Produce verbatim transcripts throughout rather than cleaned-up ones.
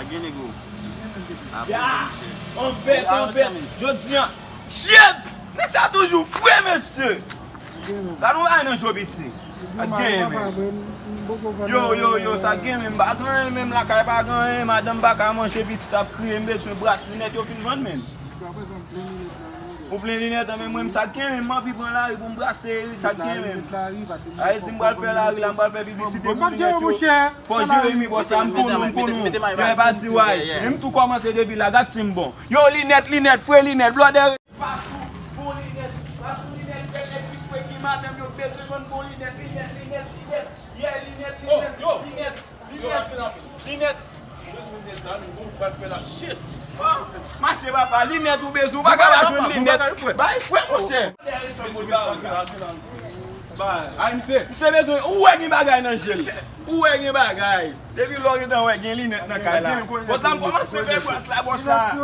Gen nego. Ya! Anpèt, anpèt. Jodi a. Shit! Nèg sa toujou fre, mesye! Gade yon bagay nan Jobiti. Sa gen menm. Yo, yo, yo, sa gen menm. Pa gen anyen menm, lakay pa gen anyen. Madanm pa ka manje, pitit ap kriye. M bezwen bras, linèt yo fin vann menm. Ou plen linèt an, men mwen, m sa gen menm, m anvi pran lari pou m brase, sa gen menm. Ayiti, m pral fè lari la, m pral fè piblisite pou linèt yo. Fò Jeremi, bòs la, m konnen, m konnen. Yo, e pa di way. Men m tou kòmanse depi la, gad si m bon. Yo, linèt, linèt, fre linèt, blòdè. Pasou, bon linèt, pasou linèt, fè nèg ki fre ki madanm yo bezwen vann bon linèt, linèt, linèt, linèt. Yeah, linèt, linèt, linèt, linèt, linèt. Ou bezwen linèt la, men bon, ou pral fè la, shit. Ah, mache papa, linèt ou bezwen, ou pa ka pa jwenn linèt. Bay frè, monchè. Ay, misye. Misye bezwen, ou wè gen bagay nan je l. Ou wè gen bagay. Depi lè w gentan wè gen linèt nan kay la. Bòs la, m kòmanse fè bras la, bòs la.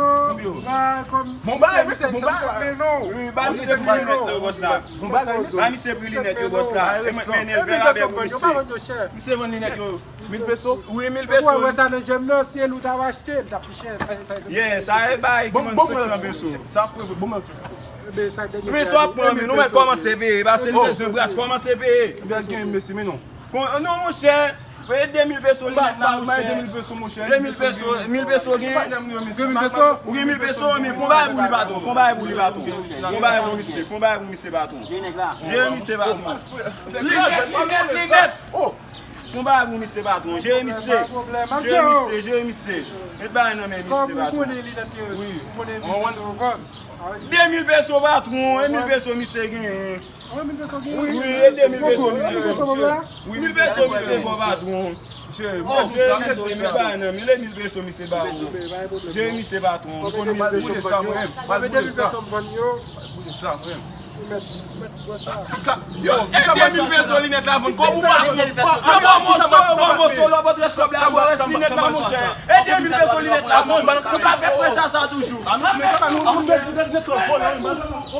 Bon bagay, mesye, bon bagay. Wi, ba misye pri linèt yo, bòs la. Bon bagay, mesye. Ba misye pri linèt yo, bòs la. E mwen k mennen l vè la bè pou misye. Misye vann linèt yo. Mil peso? Wi, mil peso. Ou wè sa nan je m nan, si e l ou t ap achte, l t ap pi chè. Yeah, sa e bay ki vann senk san peso. Sa fre, bon, men. Men sa ap pran, men nou mèt kòmanse peye, paske nou bezwen bras, kòmanse peye. Ebyen, gen mesye, men non. Non, monchè, peye de mil peso linèt la, monchè. De mil peso, monchè. De mil peso, mil peso gen. De mil peso? Ou gen mil peso, men fon bagay pou li, patwon. Fon bagay pou li, patwon. Fon bagay pou misye, fon bagay pou misye, patwon. Je misye, patwon. Linèt, linèt, linèt. Fon bagay pou misye, patwon. Je misye. Je misye, je misye. Met bagay nan men misye, patwon. Wi. De mil peso, patwon. E mil peso misye genyen. Wi, e de mil peso misye genyen. Wi, mil peso misye bon, patwon. Oh, je misye, met bagay nan men. E mil peso misye ba ou. Je misye, patwon. Ou konn misye. Yo, e de mil peso linèt la vann. Kòb ou pa vann? Yo ba w moso, yo ba w moso, lò, bòt rès kòb la, bòt rès linèt la, monchè. E de mil peso linèt la vann. Ou ka fè frè sa, sa toujou.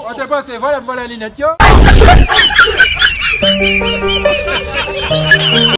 Ou te panse vòlè m vòlè linèt yo?